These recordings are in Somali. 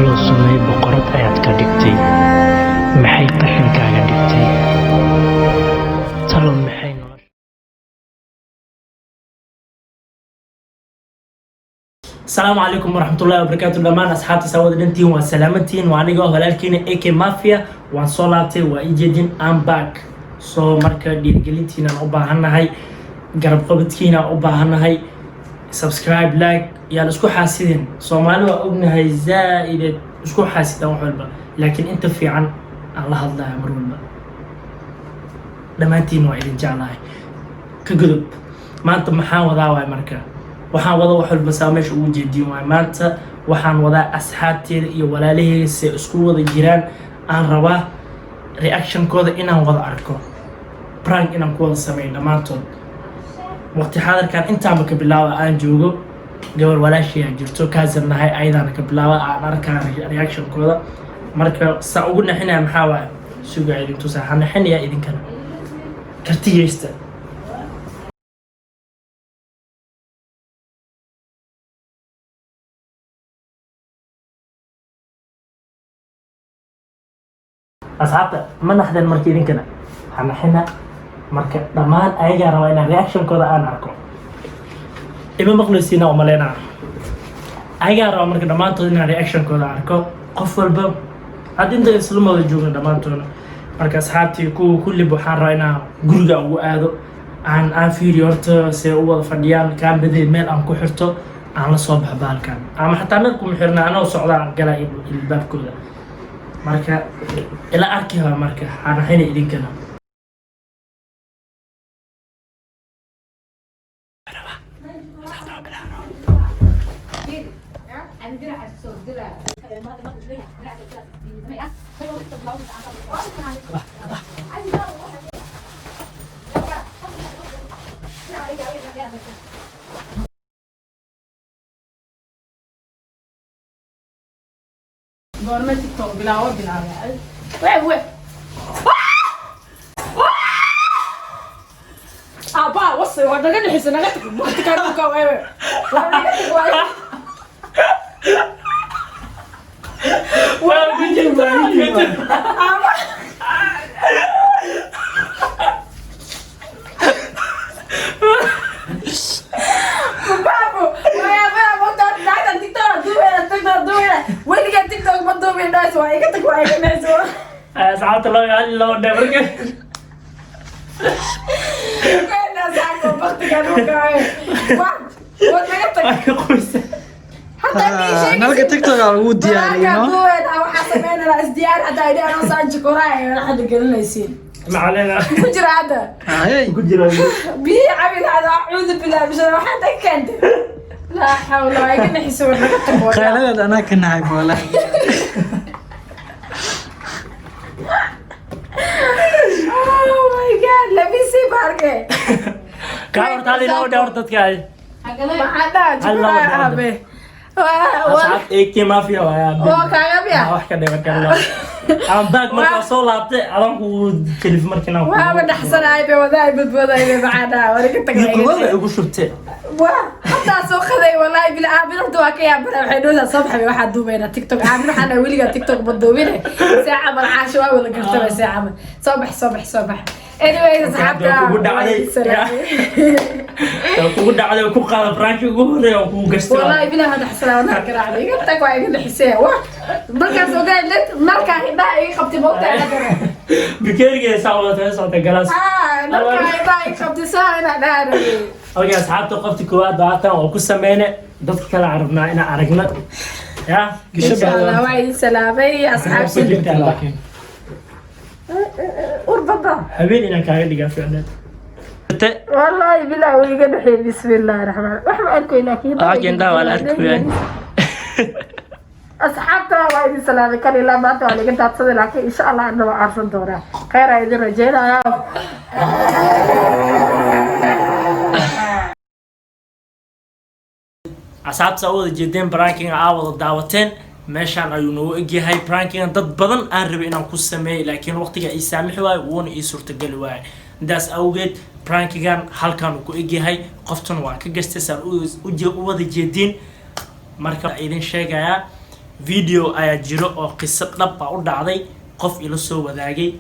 Talow sumay boqorad ayaad ka dhigtay? Maxay qashinkaaga dhigtay? Talow maxay nolosha? Asalaamu calaykum waraxmatullahi wabarakaatu. Dhammaan asxaabta saawada dhantiin waa salaamantiin. Waa aniga walaalkiina AK Mafia. Waan soo laabtay, waa ijeedin, I'm back. Soo marka dhiirigelintiinaan u baahannahay, garab qabadkiinaan u baahannahay, subscribe, like, yaan isku xaasidin. Soomaali waa ognahay, zaa-ideed isku xaasidaan wax walba, laakiin inta fiican aan la hadlaya mar walba. Dhammaantiin waa idin jeclahay. Ka gudub, maanta maxaan wadaa waay? Marka waxaan wada wax walba saa meesha ugu jeediin waay. Maanta waxaan wadaa asxaabteeda iyo walaalaheyga se isku wada jiraan. Aan rabaa reactionkooda inaan wada arko, prank inaan ku wada sameeyo dhammaantood. Waqti xaadirkan intaanba ka bilaaba aan joogo, gabar walaashii aan jirto kaasan nahay, ayadaana ka bilaaba aan arkaa reactionkooda. Marka saa ugu naxinaya maxaa waaye? Sugaa, idin tusaa. Ha naxinaya idinkana, kartiyeysta. Asxaabta, ma naxdeen? Marka idinkana ha naxina. Marka dhammaan ayagaa rabaa inaan reactionkooda aan arko. Ima maqlaysiina umaleynaa. Ayagaa rabaa marka dhammaantood inaan reactionkooda arko, qof walba. Hadda inta isla wada joogna dhammaantoodna. Marka asxaabtii kuwa kullib waxaan rabaa inaan guriga ugu aado, aan fiiriyo horta see u wada fadhiyaan, kaambadeed meel aan ku xirto, aan la soo baxo bahalkan, ama xataa meel kuma xirna, anoo socdaan galaa ilbaabkooda. Marka ila arki waa. Marka hanaxina idinkana. Goorma TikTok bilaawo bilaabay? We we aabaa wasay, waa naga dhexisa, naga tag waqti wewe, waa naga tag waay. Waa ku jirtaa. Aaba. Baabo, wayaa moota naagtan TikTok duubeyna, TikTok duubeyna, weligaa TikTok ma duubin dhays, waa iga tag, waa iga dhexisa. Asxaabta, laba hal laba dhe marka. Weena saako waqtiga dhulka waa waa naga tag. Marka qoysa. Hataa mii sheegaysid. Nalka TikTok aa lagu diyaariyey, no? Duubeyna, waxaa sameynayna isdiyaar, hadaa idhi anoo saan jikoraaya waxaad gelinaysiin. Macalina. Ku jira hadda. Hey. Ku jira. Biyihii cabi lahada, acuudu billahi bishada waxaa tag keentay, laa xawla, waa iga naxisa, war naga tag waa. Qayladeed anaa ka naxay, walahi. Oh my God, let me see barke. Kaa horta hal laba dhe horta dadka ay. Maxaa dhaha? Hal laba Jikoraaya dhe. aabe waa Asxaab, AK Mafia waa aabe. Oo kaaga miya? Wax ka dhiman karo aan baag. Markaa soo laabtay adaan kugu kelif markiina. Waaba dhaxsanaay be, wadaay badbooday be, maxaa dhaha? War iga tag, waa iga Kuwada tag. Igu shubtay. Waa haddaa soo qaday, wallaahi bila aabin horta waa ka yaabana. Waxay dhowdaa soo baxay, waxaa duubaynaa TikTok. Aabin waxaan dhahay weligaa TikTok ma duubine, see camal caasho waa wada gartaba, see camal soo bax, soo bax, soo bax. Anyways, asxaabta, Kugu dhacday. waa salaamay. Waa kugu dhacday oo ku qaada prank ugu horeeya oo kugu gashtay. Wallaahi bila hadda xasanaa wadnaha garaacday, iga tag, waa iga dhexisee. Wa markaas ogaay led nalkaa indhaha iga qabtay, moogtaa? Bikeerigeeda saa wada socota galaas. Ah, nalkaa indhaha iga qabtay, saa inaa dhaha rabay. Okay, asxaabta, qofti koowaad haatan oo ku sameyne, dadka kale aan rabnaa inaan aragna ya. Gasho. Insha Allah, waa idin salaamay asxaabta. Jirtaa laakiin. Urbada. Habeen inaan kaaga dhigaa ficneed. Wallaahi bilaa way iga dhexeey, bismillaahi raxmaan, wax ma arkoy laakiin. Laakiin indhaha waa la arkoyaa. Asxaabta, waa idin salaamay. Kan ilaa maanta waa laga daadsaday, laakiin insha Allah anna waa aarsan doonaa, khayr aa idin rajeynayaa. Asxaabta, saa u wada jeedeen prankinga aa wada daawateen, meeshaan ayuu noogu egyahay prankinga. Dad badan aan rabay inaan ku sameeyo, laakiin waqtiga ii saamixi waayo, wuuna ii suurtageli waayo. Intaas awgeed prankigan halkaan uu ku egyahay. Qoftuna waa ka gastay saan u wada jeediin. Marka idin sheegayaa. Video ayaa jiro oo qiso dhab ah u dhacday qof ila soo wadaagay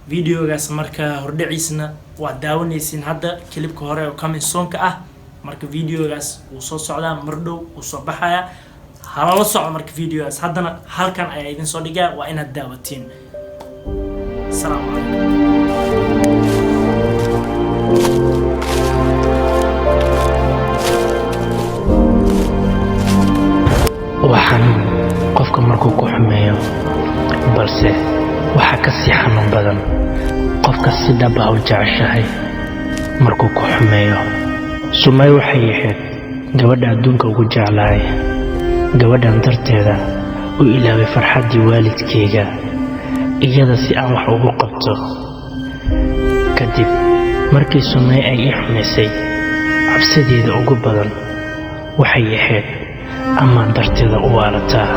videogaas. Marka hordhaciisna waa daawanaysiin hadda, clipka hore oo coming soonka ah. Marka videogaas wuu soo socdaa, mar dhow wuu soo baxayaa, halala soco. Marka videogaas haddana halkan ayaa idin soo dhigaa, waa inaad daawatiin. Asalaamu calaykum. Waa xanuun qofka markuu ku xumeeyo, balse waxaa ka sii xanuun badan qofka si dhab ah u jeceshahay markuu ku xumeeyo. Sumay waxay ahayd gabadha adduunka ugu jeclahay, gabadhan darteeda u ilaaway farxaddii waalidkayga iyada si aan wax ugu qabto. Kadib markii Sumay ay ii xumaysay, cabsideeda ugu badan waxay ahayd amaan darteeda u waalataa.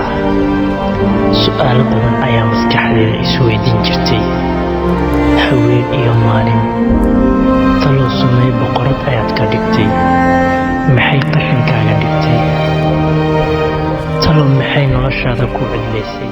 Su'aalo badan ayaa maskaxdeeda isweydiin jirtay haween iyo maalin: talow Sumay boqorad ayaad ka dhigtay, maxay qashinkaaga dhigtay? Talow maxay noloshaada ku cidlaysay?